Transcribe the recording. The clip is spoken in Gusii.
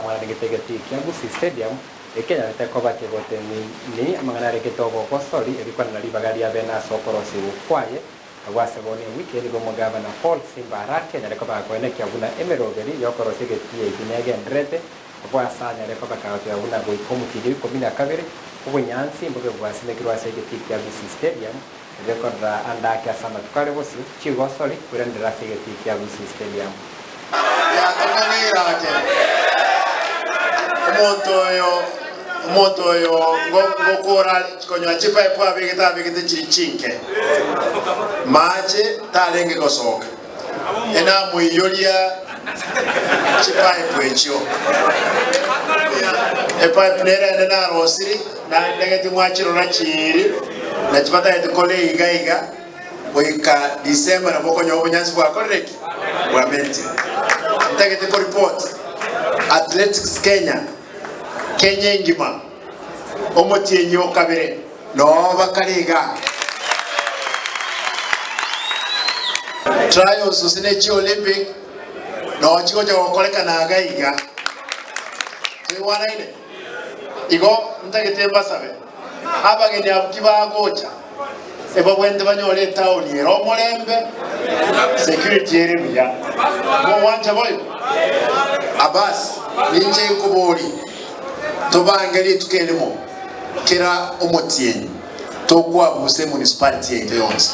Amang'ana egetii kia Gusii Stadium ekenyarete koba kegotenenia amang'ana aregete obogosori erio kwanena ribaga ria bene ase okorosiwu kwaye. Agwo ase bono ewiki nigo omogabana Paul Simba Arati anyare koba akoenekia buna emeroberi yokorosia egetii eki negendererete, agwo ase anyare koba kagoteba buna goika omotienyi o ikomi na kabere obonyansi mbobe bwasimekirwe ase egetii kia Gusii Stadium erio korora ande ake ase amatuko are bosio chigosori koiranera ase egetii kia Gusii Stadium. Yatong'aneire ake. Omonto oyo, omonto oyo ngo- ngokora konyora chipipe abegete abegete chiri chinke, mache tarenge gosoka. Enamoiyoria chipipe echio. Epipe nere ende narosiri, nandegeti mwachirora chiiri, nachi batagete kore iga iga. Goika December nabo okonyora obonyansi bwakorire ki? Bwamentire. Ntagete ko report Athletics Kenya, Kenya engima, omotienyi o kabere noo bakare igaa. Trials gose ne chi Olympic noo chigocha gokorekana iga iga. Toigwanaine? Igo ntagete mbasabe abageni abwo ki bagocha. Ebabwenerete banyore etaoni ere omorembe, security ere buya. Mogwancha boigo? Abbas, ninche nkoborie, tobange rituko erimo kera omotienyi tokwabusa emunicipality yaito yonsi.